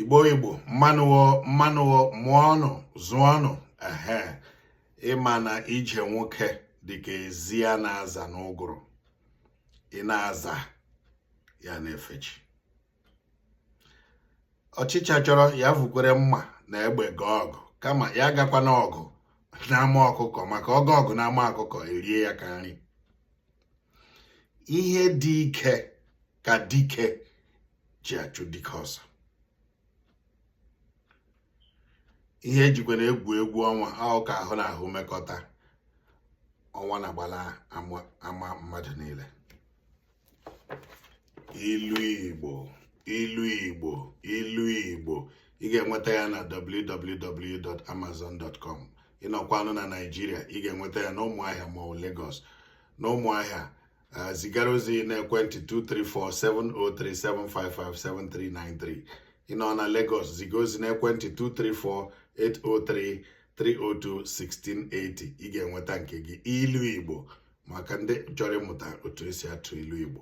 Igbo Igbo mmanụwo mmanụwo mụọnụ zụọnụ ehe ịma na ije nwoke dịka ezi a na-aza n'ụgụrụ ị na-aza ya na-efechi ọchịcha chọrọ ya vukwere mma na egbe gaa ọgụ kama ya agakwana ọgụ n'ama ọkụkọ maka ọ gaa ọgụ n'ama ọkụkọ erie ya ka nri ihe dị ike ka dike ji achụ dike ọsọ ihe ejikwa na egwu egwu ọnwa ahụ ka ahụ na ahụ mekọta ọnwa na-agbala ama mmadụ niile ilu Igbo ilu Igbo ilu Igbo ị ga-enweta ya na www.amazon.com ị nọkwanụ na Naịjirịa ị ga-enweta ya n'Ụmụahịa ma ọ bụ Lagos n'Ụmụahịa zigara ozi n'ekwentị 234-703-755-7393 ị nọ na Lagos ziga ozi n'ekwentị 234-803-302-1680 ị ga-enweta nke gị ilu Igbo maka ndị chọrọ ịmụta otu esi atụ ilu Igbo.